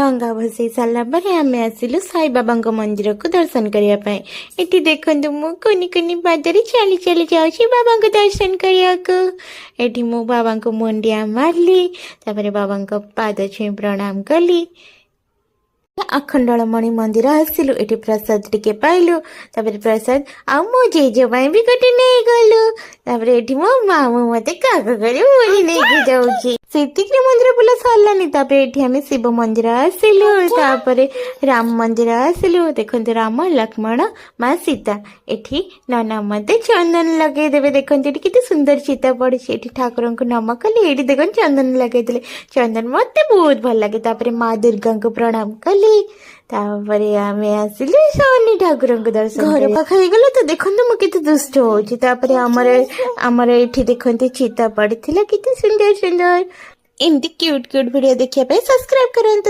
ଡଙ୍ଗା ଭସେଇ ସାରିଲା ପରେ ଆମେ ଆସିଲୁ ସାଇବାବାଙ୍କ ମନ୍ଦିରକୁ ଦର୍ଶନ କରିବା ପାଇଁ। ଏଠି ଦେଖନ୍ତୁ, ମୁଁ କୁନି କୁନି ପାଦରେ ଚାଲି ଚାଲି ଯାଉଛି ବାବାଙ୍କୁ ଦର୍ଶନ କରିବାକୁ। ଏଠି ମୁଁ ବାବାଙ୍କୁ ମୁଣ୍ଡିଆ ମାରିଲି, ତାପରେ ବାବାଙ୍କ ପାଦ ଛୁଇଁ ପ୍ରଣାମ କଲି। ଆଖଣ୍ଡଳମଣି ମନ୍ଦିର ଆସିଲୁ। ଏଠି ପ୍ରସାଦ ଟିକେ ପାଇଲୁ। ତାପରେ ପ୍ରସାଦ ଆଉ ମୋ ଜେଜେ ପାଇଁ ବି ଗୋଟେ ନେଇଗଲୁ। ତାପରେ ଏଠି ମୋ ମାମୁଁ ମତେ କାଖ କରି ବୁଲି ନେଇକି ଯାଉଛି। ସେତିକିରେ ମନ୍ଦିର ବୁଲା ସରିଲାନି। ତାପରେ ଏଠି ଆମେ ଶିବ ମନ୍ଦିର ଆସିଲୁ, ତାପରେ ରାମ ମନ୍ଦିର ଆସିଲୁ। ଦେଖନ୍ତୁ, ରାମ, ଲକ୍ଷ୍ମଣ, ମା ସୀତା। ଏଠି ନନା ମତେ ଚନ୍ଦନ ଲଗେଇଦେବେ। ଦେଖନ୍ତୁ, ଏଠି କେତେ ସୁନ୍ଦର ଚିତା ପଡିଛି। ଏଠି ଠାକୁରଙ୍କୁ ନମ କଲି। ଏଇଠି ଦେଖନ୍ତୁ, ଚନ୍ଦନ ଲଗେଇଦେଲେ। ଚନ୍ଦନ ମତେ ବହୁତ ଭଲ ଲାଗେ। ତାପରେ ମା ଦୁର୍ଗାଙ୍କୁ ପ୍ରଣାମ କଲି। ତାପରେ ଆମେ ଆସିଲୁ ଶନି ଠାକୁରଙ୍କୁ ଦର୍ଶନ। ଘର ପାଖ ହେଇଗଲା ତ ଦେଖନ୍ତୁ, ମୁଁ କେତେ ଦୁଷ୍ଟ ହଉଛି। ତାପରେ ଆମର ଏଇଠି ଦେଖନ୍ତୁ, ଚିତା ପଡିଥିଲା, କେତେ ସୁନ୍ଦର ସୁନ୍ଦର। ଏମିତି କ୍ୟୁଟ୍ କ୍ୟୁଟ୍ ଭିଡିଓ ଦେଖିବା ପାଇଁ ସବସ୍କ୍ରାଇବ କରନ୍ତୁ।